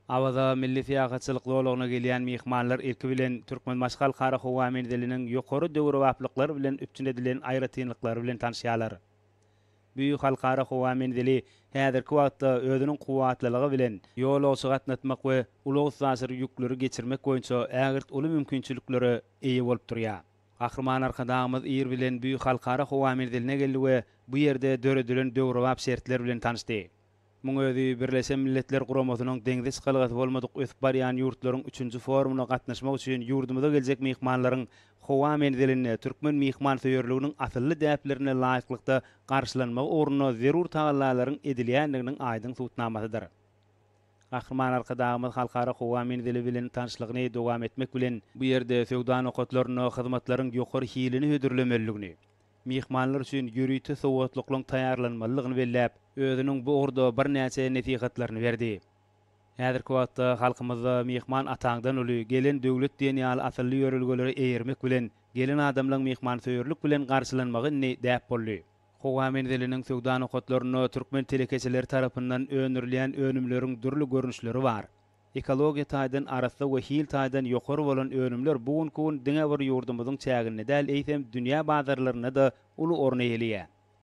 Awaza milli syýahatçylyk zolagyna gelýän myhmanlar ilki bilen Türkmenbaşy Halkara howa menziliniň ýokary döwrebaplyklar bilen üpjün edilen aýratynlyklary bilen tanyşýarlar. Bu halkara howa menzili häzirki wagtda özüniň kuwwatlylygy bilen ýolagçy gatnatmak we ulag-üstaşyr ýükleri geçirmek boýunça ägirt uly mümkinçiliklere eýe bolup durýar. Gahryman Arkadagymyz ir bilen bu halkara howa menziline geldi we bu ýerde döredilen döwrebap şertler bilen tanyşdy. Muň özi Birleşen Milletler Guramasynyň deňze çykalgasy bolmadyk ösüp barýan ýurtlaryň üçünji forumyna gatnaşmak üçin ýurdumyza geljek myhmanlaryň howa menzilinde türkmen myhmansöýerliginiň asylly däplerine laýyklykda garşylanmagy ugrunda zerur tagallalaryň edilýändiginiň aýdyň subutnamasydyr. Gahryman Arkadagymyz Halkara howa menzili bilen tanyşlygyny dowam etmek bilen, bu ýerde söwda nokatlarynda hyzmatlaryň ýokary hilini hödürlemelidigini, myhmanlar üçin ýörite sowgatlyklaryň taýýarlanmalydygyny belläp, özüniň bu ugurda birnäçe nesihatlaryny berdi. Häzirki wagtda halkymyzda Myhman ataňdan uly, gelen döwlet diýen ýaly asylly ýörelgelere eýermek bilen, gelen adamlaryň myhmansöýerlik bilen garşylanmagy indi däp boldy. Howa menziliniň söwda nokatlarynda türkmen telekeçileri tarapyndan öndürilýän önümleriň dürli görnüşleri bar. Ekologiýa taýdan arassa we hil taýdan ýokary bolan önümler bu günki gün diňe bir ýurdumyzyň çäginde däl, eýsem, dünýä bazarlarynda-da uly orun eýeleýär.